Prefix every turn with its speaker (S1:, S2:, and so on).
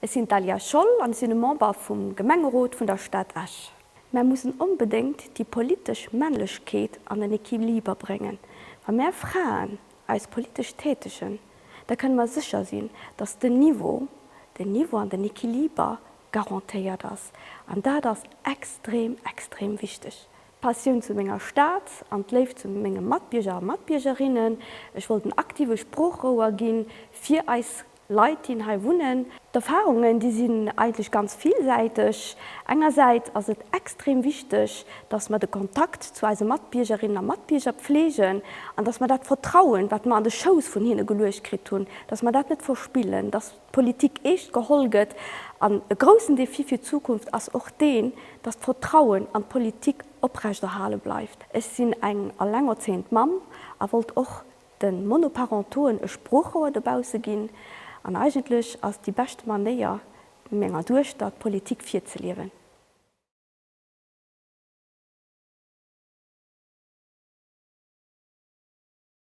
S1: Ech sinn d'Alia Scholl an ech sinn e Member vum Gemengerot vun der Stad Esch. Mär mussen onbedéngt déi politesch Männlechkeet an en Equiliber bréngen. Wa mär Fraen eis politesch tätegen, da kënne mer sécher sinn, dass den Niveau, den Niveau an den Equiliber garantéiert ass. An dat ass extrem, extrem wichteg. D'Passioun zu menger Stad an d'Léift zu menge Matbierger a Matbiergerinnen. Ech wollt en aktive Sproochrouer ginn fir eis Leit, déi hei wunnen. D'Erfahrungen, déi sinn eigentlech ganz villsäiteg. Engersäits ass et extrem wichteg, dass mer de Kontakt zu eise Matbiergerinnen a Matbierger pflegen an dass mer dat Vertrauen, wat mer an de Schouss vun hinne geluecht kritt hunn, dass mer dat net verspillen, dass d'Politik eescht geholl gëtt. An e groussen Défi fir d'Zukunft ass och deen, dass d'Vertrauen an d'Politik oprechterhale bleift. Ech sinn eng allengerzéiend Mamm a wollt och de Monoparentoen e Sproochrouer dobausse ginn, an eigentlech ass déi beschte Manéier, menger Duechter d'Politik virzeliewen.